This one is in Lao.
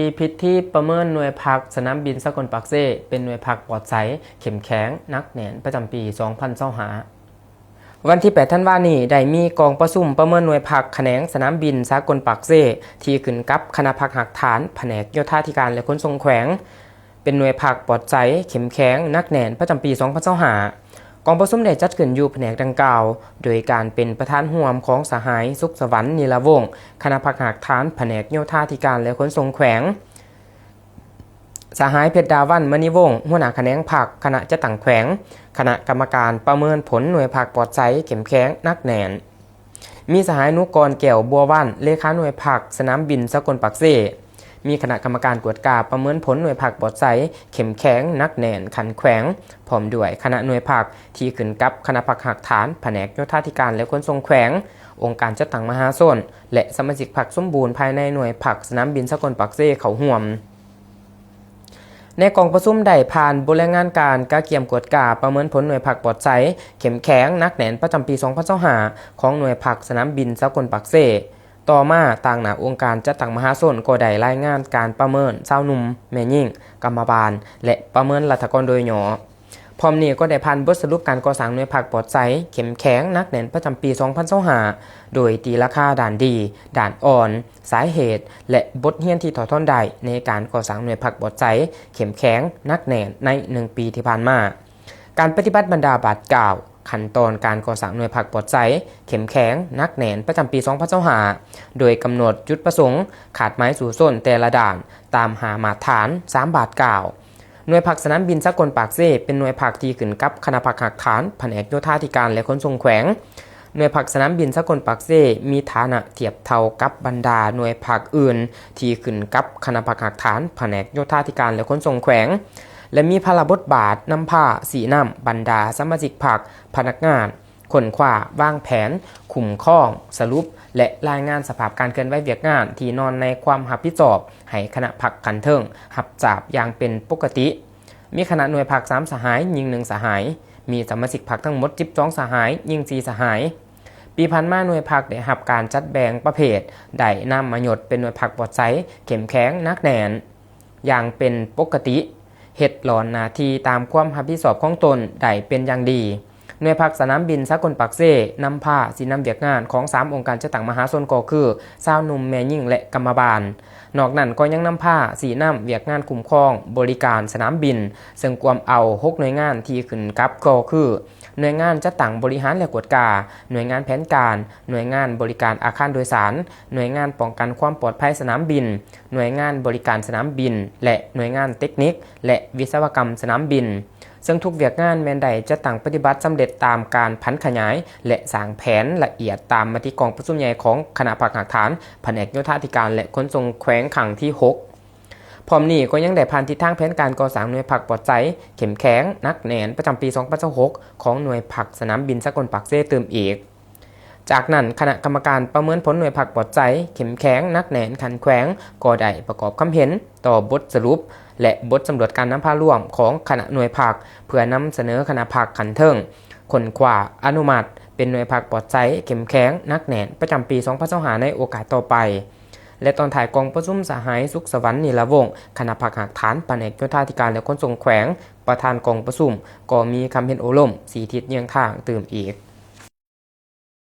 ທີ່ພິທີປະເມີນໜ່ວຍພັກສະໜາມບິນສາກົນປາກເຊ ເປັນໜ່ວຍພັກປອດໃສ, ເຂັ້ມແຂງ, ໜັກແໜ້ນ ປະຈຳປີສອງພັນຊາວຫ້າ. ວັນທີແປດທັນວານີ້ ໄດ້ມີກອງປະຊຸມປະເມີນໜ່ວຍພັກຂະແໜງສະໜາມບິນສາກົນປາກເຊ ທີ່ຂຶ້ນກັບຄະນະພັກຮາກຖານ ພະແນກໂຍທາທິການ ແລະ ຂົນສົ່ງແຂວງ ເປັນໜ່ວຍພັກປອດໃສ, ເຂັ້ມແຂງ, ໜັກແໜ້ນ ປະຈຳປີສອງພັນຊາວຫ້າ. ກອງປະຊຸມໄດ້ຈັດຂຶ້ນຢູ່ພະແນກດັ່ງກ່າວ ໂດຍການເປັນປະທານຮ່ວມຂອງສະຫາຍ ສຸກສະຫວັນ ນີລະວົງ ຄະນະພັກຮາກຖານ ພະແນກໂຍທາທິການ ແລະ ຂົນສົ່ງແຂວງ, ສະຫາຍ ເພັດດາວັນ ມະນີວົງ ຫົວໜ້າຂະແໜງພັກ ຄະນະຈັດຕັ້ງແຂວງ, ຄະນະກຳມະການປະເມີນຜົນໜ່ວຍພັກປອດໃສ, ເຂັ້ມແຂງ, ໜັກແໜ້ນ. ມີສະຫາຍ ນຸກອນ ແກ້ວບົວວັນ ເລຂາໜ່ວຍພັກສະໜາມບິນສາກົນປາກເຊ, ມີຄະນະກຳມະການກວດກາປະເມີນຜົນໜ່ວຍພັກປອດໃສ, ເຂັ້ມແຂງ, ໜັກແໜ້ນ ຂັ້ນແຂວງ ພ້ອມດ້ວຍຄະນະໜ່ວຍພັກທີ່ຂຶ້ນກັບຄະນະພັກຮາກຖານ ພະແນກໂຍທາທິການ ແລະ ຂົນສົ່ງແຂວງ, ອົງການຈັດຕັ້ງມະຫາຊົນ ແລະ ສະມາຊິກພັກສົມບູນພາຍໃນໜ່ວຍພັກສະໜາມບິນສາກົນປາກເຊເຂົ້າຮ່ວມ. ໃນກອງປະຊຸມໄດ້ຜ່ານບົດລາຍງານການກະກຽມກວດກາປະເມີນຜົນໜ່ວຍພັກປອດໃສ, ເຂັ້ມແຂງ, ໜັກແໜ້ນ ປະຈຳປີສອງພັນຊາວຫ້າ ຂອງໜ່ວຍພັກສະໜາມບິນສາກົນປາກເຊ. ຕໍ່ມາ, ຕາງໜ້າອົງການຈັດຕັ້ງມະຫາຊົນກໍໄດ້ລາຍງານການປະເມີນຊາວໜຸ່ມ, ແມ່ຍິງ, ກຳມະບານ ແລະ ປະເມີນລັດຖະກອນໂດຍຫຍໍ້. ພ້ອມນີ້ກໍໄດ້ຜ່ານບົດສະຫຼຸບການກໍ່ສ້າງໜ່ວຍພັກປອດໃສ, ເຂັ້ມແຂງ, ໜັກແໜ້ນ ປະຈຳປີສອງພັນຊາວຫ້າ ໂດຍຕີລາຄາດ້ານດີ, ດ້ານອ່ອນ, ສາເຫດ ແລະ ບົດຮຽນທີ່ຖອດຖອນໄດ້ໃນການກໍ່ສ້າງໜ່ວຍພັກປອດໃສ, ເຂັ້ມແຂງ, ໜັກແໜ້ນ ໃນໜຶ່ງປີທີ່ຜ່ານມາ. ການປະຕິບັດບັນດາບາດກ້າວ, ຂັ້ນຕອນການກໍ່ສ້າງໜ່ວຍພັກປອດໃສ, ເຂັ້ມແຂງ, ໜັກແໜ້ນ ປະຈຳປີສອງພັນຊາວຫ້າ ໂດຍກຳນົດຈຸດປະສົງ, ຄາດໝາຍສູ້ຊົນແຕ່ລະດ້ານ ຕາມຫ້າມາດຖານ, ສາມບາດກ້າວ. ໜ່ວຍພັກສະໜາມບິນສາກົນປາກເຊ ເປັນໜ່ວຍພັກທີ່ຂຶ້ນກັບຄະນະພັກຮາກຖານ ພະແນກໂຍທາທິການ ແລະ ຂົນສົ່ງແຂວງ. ໜ່ວຍພັກສະໜາມບິນສາກົນປາກເຊ ມີຖານະທຽບເທົ່າກັບບັນດາໜ່ວຍພັກອື່ນທີ່ຂຶ້ນກັບຄະນະພັກຮາກຖານ ພະແນກໂຍທາທິການ ແລະ ຂົນສົ່ງແຂວງ ແລະ ມີພາລະບົດບາດນຳພາ, ຊີ້ນຳບັນດາສະມາຊິກພັກ, ພະນັກງານ, ຄົ້ນຄວ້າ, ວາງແຜນ, ຄຸ້ມຄອງ, ສະຫຼຸບ ແລະ ລາຍງານສະພາບການເຄື່ອນໄຫວວຽກງານທີ່ນອນໃນຄວາມຮັບຜິດຊອບໃຫ້ຄະນະພັກຂັ້ນເທິງຮັບຊາບຢ່າງເປັນປົກກະຕິ. ມີຄະນະໜ່ວຍພັກສາມສະຫາຍ, ຍິງໜຶ່ງສະຫາຍ. ມີສະມາຊິກພັກທັງໝົດສິບສອງສະຫາຍ, ຍິງສີ່ສະຫາຍ. ປີຜ່ານມາໜ່ວຍພັກໄດ້ຮັບການຈັດແບ່ງປະເພດ, ໄດ້ນາມມະຍົດເປັນໜ່ວຍພັກປອດໃສ, ເຂັ້ມແຂງ, ໜັກແໜ້ນ ຢ່າງເປັນປົກກະຕິ, ເຮັດຫຼ້ອນໜ້າທີ່ຕາມຄວາມຮັບຜິດຊອບຂອງຕົນໄດ້ເປັນຢ່າງດີ. ໜ່ວຍພັກສະໜາມບິນສາກົນປາກເຊ ນຳພາຊີ້ນຳວຽກງານຂອງສາມອົງການຈັດຕັ້ງມະຫາຊົນກໍຄື ຊາວໜຸ່ມ, ແມ່ຍິງ ແລະ ກຳມະບານ. ນອກນັ້ນກໍຍັງນຳພາຊີ້ນຳວຽກງານຄຸ້ມຄອງບໍລິການສະໜາມບິນ, ເຊິ່ງກວມເອົາຫົກໜ່ວຍງານທີ່ຂຶ້ນກັບກໍຄື ໜ່ວຍງານຈັດຕັ້ງບໍລິຫານ ແລະ ກວດກາ, ໜ່ວຍງານແຜນການ, ໜ່ວຍງານບໍລິການອາຄານໂດຍສານ, ໜ່ວຍງານປ້ອງກັນຄວາມປອດໄພສະໜາມບິນ, ໜ່ວຍງານບໍລິການສະໜາມບິນ ແລະ ໜ່ວຍງານເຕັກນິກ ແລະ ວິສະວະກຳສະໜາມບິນ, ເຊິ່ງທຸກວຽກງານແມ່ນໄດ້ຈັດຕັ້ງປະຕິບັດສຳເລັດຕາມການຜັນຂະຫຍາຍ ແລະ ສ້າງແຜນລະອຽດຕາມມະຕິກອງປະຊຸມໃຫຍ່ຂອງຄະນະພັກຮາກຖານ ພະແນກໂຍທາທິການ ແລະ ຂົນສົ່ງແຂວງຄັ້ງທີຫົກ. ພ້ອມນີ້ກໍຍັງໄດ້ຜ່ານທິດທາງແຜນການກໍ່ສ້າງໜ່ວຍພັກປອດໃສ, ເຂັ້ມແຂງ, ໜັກແໜ້ນ ປະຈຳປີສອງພັນຊາວຫົກ ຂອງໜ່ວຍພັກສະໜາມບິນສາກົນປາກເຊຕື່ມອີກ. ຈາກນັ້ນ, ຄະນະກຳມະການປະເມີນຜົນໜ່ວຍພັກປອດໃສ, ເຂັ້ມແຂງ, ໜັກແໜ້ນ, ຂັ້ນແຂວງ ກໍໄດ້ປະກອບຄຳເຫັນຕໍ່ບົດສະຫຼຸບ ແລະ ບົດສຳຫຼວດການນຳພາລວມຂອງຄະນະໜ່ວຍພັກ ເພື່ອນຳສະເໜີຄະນະພັກຂັ້ນເທິງ ຄົ້ນຄວ້າ, ອະນຸມັດເປັນໜ່ວຍພັກປອດໃສ, ເຂັ້ມແຂງ, ໜັກແໜ້ນ ປະຈຳປີສອງພັນຊາວຫ້າ ໃນໂອກາດຕໍ່ໄປ. ແລະ ຕອນທ້າຍກອງປະຊຸມ, ສະຫາຍ ສຸກສະຫວັນ ນີລະວົງ ຄະນະພັກຮາກຖານ ພະແນກໂຍທາທິການ ແລະ ຂົນສົ່ງແຂວງ ປະທານກອງປະຊຸມ ກໍມີຄຳເຫັນໂອ້ລົມຊີ້ທິດຍຽງທາງຕື່ມອີກ.